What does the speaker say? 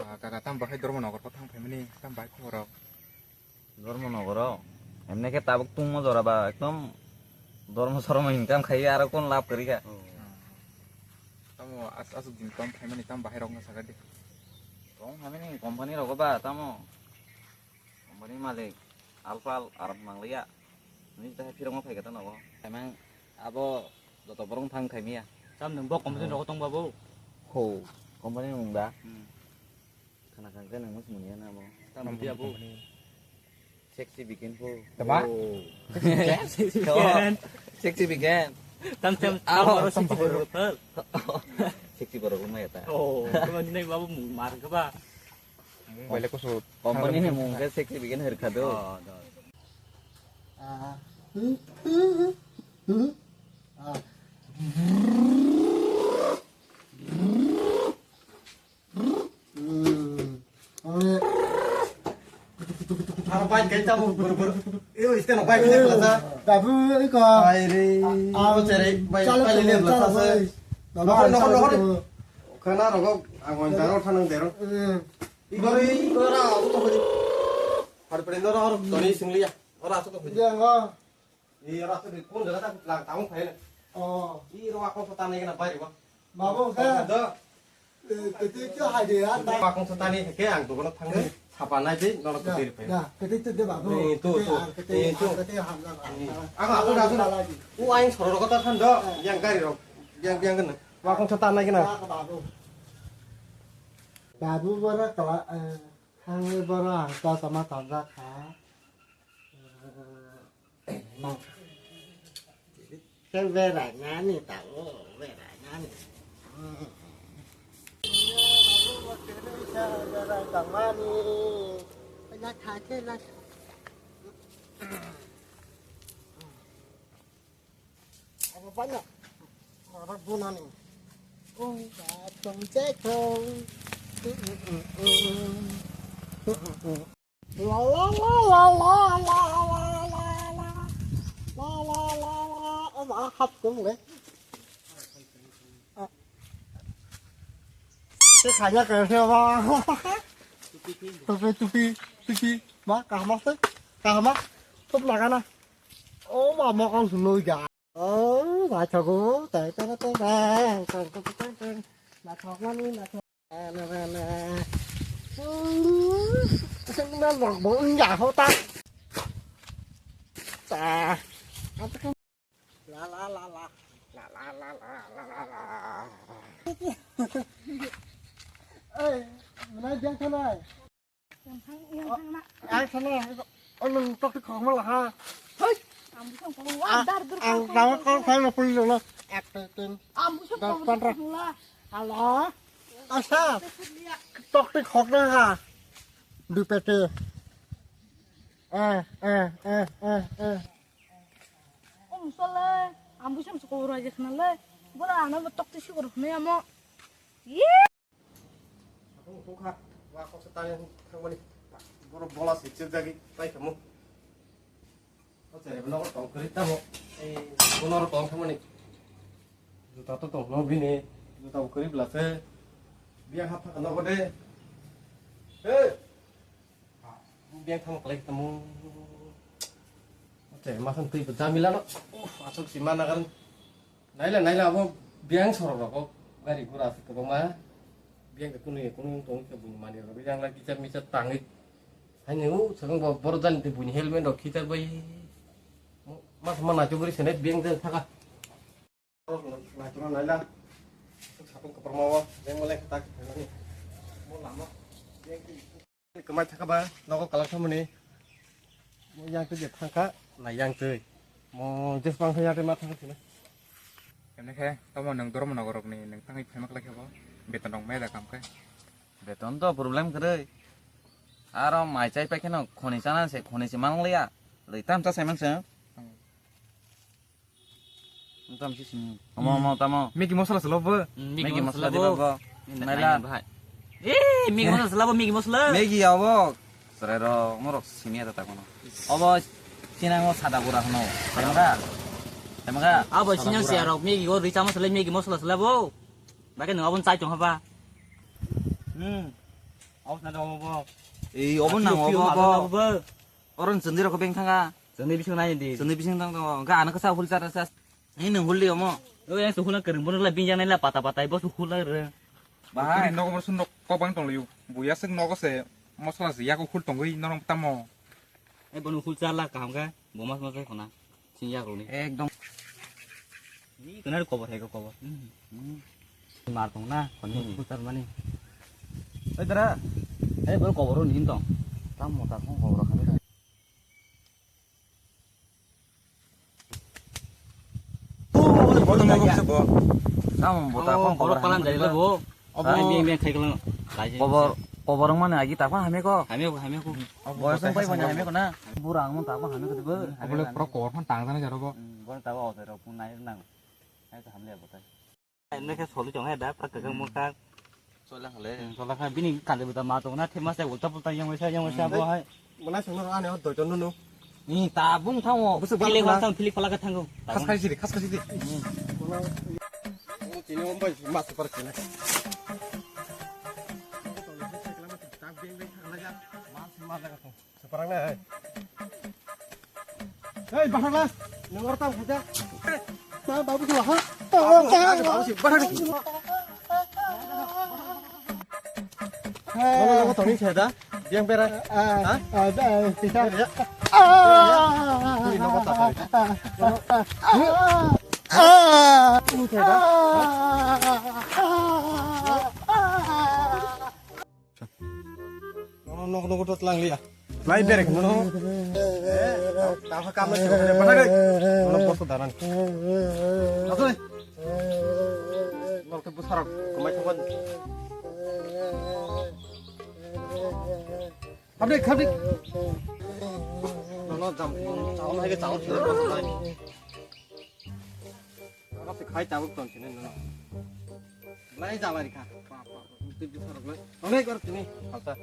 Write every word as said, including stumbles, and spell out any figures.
Ah, kaka, tam bahai Dharmanagar ko thang phaimani, tam bahai khobor rok? Dharmanagar o? Emne khe tabuk tungma jora ba, ekdom Dharma Sorma income khai aro kon lab kari kha. Hmm. Tamo as-, asuk din kam phaimani tam bahai rok no saga de. Tong phaimani company rogo ba, tamo? Company malik, alpal, aram mangliya. Ni tahai phirong phai kata nogo. Emang abo joto borong thang khai miya. Tam nung bo company rogo tong ba bo? Ho, company mung da? Hmm. Khana khangkhe nang mung mung ya na bo? Tam dia bo? Sexy begin po. Tama? Oh. Sexy begin. Sexy begin. Tam tam. Aro tam sexy borok. Sexy borok maya ta. Oh, tamo ni nai babu mar khe ba? Mung bai le kusut. Company ni mung khe sexy begin her khado. Oh, do. Ah. Ah. Hmm. Aro bike gai tamo bor bor. Iyo, iste no bike le pelasa. Babu, iko. Ai re. Ah, o chere, bike chalo, bike le chalo, pelasa chalo, se. Babu, nokol, nokol, chalo, nokol. Chalo. Khana rogo, ang wan daro thanang dero. Hmm. Ibari, ibara, aku to bari. Har pare no ro, toni singliya. Ora, aku to bari. Iya, enggak. Ih, ora, aku di kun jaga tak lang tamo khai na. Oh. Ih, ro, aku to tanai kena bari ba. Babu, kan? Do. Eh, kete kyo hai de ya, ta- Aku to tani ke ang to kono thang. Eh? Sapa nai de, no to Ya, diri pe. Ya, kete tu de babu. Eh, tu, Kete tu. Ar kete Eh, tu. Ar kete ham na. Eh. Aku, aku, aku. Lagi. U aing soro ro kota than do. Eh. Yang gari ro. Yang, yang kena. Aku to tanai kena. Ya, babu. Babu bara kala, eh, Thangwi borok ang kosom tongjakha. Khe berainani tabuk, berainani. Berai tongmani. Lakha khe lakha. Abo bana. Abo bunani. Ung ka tong che tong. La la la. La la la la. Ama hap tung le. Te khanya ka se ba. Tupi, tupi, tupi. Ba kahma se. Kahma. Tup lagana. O ma mo kong sunoi ga. Oh, naithogo, tei tei tei tei, tei tei tei tei, naithokmani naithok. Na na na. Hmm, sengna lok bo wngya ho ta. Ta. La la la la. La la la la la la la. Ei, mana jang thanai? Yang thang, yang thang na. Ang sana, oh, nung tok di khong malah ha. Hei, ang bisa ngomong, wah, dar, dar, ang dar, tahu dar, kau dar. Saya mau pulang dulu. Ek, dua, tiga. Ang bisa ngomong, dua, tiga. Halo. Asa. Tok di khong na ha. Di pete. Eh, eh, eh, eh, eh. Om sole, ang bisa ngomong, sekolah aja kenal le. Bola, anak betok di sih, urus nih, amo. Ye. Aku kok ha, wa kok setani thangmani. Boro bola se chirjagi pai kamu. O chere bono ko tong kri tamo. Ei, bono ro tong thangmani. Juta to tong no bini. Juta bo kri blase. Biya ha pha no ko de. Hey. Biya thang klai tamo. O chere ma khan twi jamila no. Uf, asok si mana kan. Naila, naila, abo biyang sorok rok, gari gura aswk kwbangma. Biyang khe kunui, kunui wng tong khe buini manwi rok, yang lai kichar michar tangwi. Haino, swkang bo borok jani tei buini helmet rok khichar bai. Ma, ma, ma, naitugwi sene biyang jani thaka. Naitugwi naila. Swk sapung kwprwma o, biyang malai kwtak khaimani. Mo lama, biyang khe. Kwmai thaka ba nogo kwlak thangmani. Mo yang twi je thangkha, nai yang twi. Mo jesbang khe yang twi ma thangkha sini. Emne khe, tamo nwng Dharmanagar rokni nwng thangwi phaima kwlai khe bo, beton rok maya da kam khe. Beton to problem kwrwi. Aro mai chai pai kheno khoni chana se, khoni se manliya. Lwi tam cha sai man se. Hmm. Tamo si sini. Omo, omo, tamo. Maggi masala selo bo. Mm, Maggi Maggi masala masala di bo. Bo. Naila. Naila, bhai. Eh, Maggi masala selo bo, Maggi masala. Maggi ya bo. Serai ro, morok sini ada takono. Obo, sinang o sada gura hono. Temga. Temga. Abo sinang si arok Maggi go richa masala, Maggi masala selo bo. Bake nung abon chai chong haba. Hmm. Aus na dong bo. Ei, obo nang obo bo. Oron chwngdi rok beng thanga. Chwngdi bising nai di. Chwngdi bising tang tang. Ga ano kasa hul chara sa. Ni nung hul di omo. O yang suhul na kereng bono la binjang nai la pata pata bo suhul la re. Bahai. Nogo sun nok kobang tong liu. Buya sik nogo se mosla se yaku hul tongwi norong tamo. Ai bono hul char la kaham ga. Bo mas mas khona. Sing yaku ni. Ekdom. Ni kena kobor hai kobor. Hmm. Mar tong na khoni hul char mani. Ai dara. Ai bono kobor ni hin tong. Tamo ta khon kobor khani. Tamo bota. Oh, kobor palan jai bo. Obo. Ai, beng, beng, khai kalang. Kobor, kobor wng mani agi takma hamya ko. Hamya ko, hamya ko. Boyos wng pai mani hamya ko na. Bura wng takma hamya ko bo. Obo le pura kobor phan tang jani jaro bo. Hmm, bo takma auto rok pun nai nang. Ai, hamya bo tai. Nokhe soli tong hai da, pura kwchang mwkhang. Chola khale. Hmm, chola kha, bini kande buta ma tong na, thema se ulta pulta yang waisa, yang waisa bo hai. Mana songno ani o doito nunu. Ni ta bung thango. Busuk bal philik phala. Wal thang, philik phala ka thango. Khas khai sidi, khas khai sidi. Hmm. Tini om bai mas par kina. Separang na hai. Hei, bahar las. Nang orang tahu saja. Nah, babu tu ha. Babu, babu, babu, babu. Mana nama tadi saya dah? Yang beres. Ah, ah, ah, kita. Ya. Ah. Ini nama tak tahu. Ah. Ini saya dah. Nono nok nogo tot lang liya. Lai berek nono. Tapa kam na siro kare pathak ai. Nono bosto daran. Asoi. Nok te busarok kumai thapan. Khabdi khabdi. Nono jam chawon hai ke chawon siro. Oro se khai tabuk ton sini nono. Lai jala rikha. Twi bisarok lai. Onai kor tini. Halta.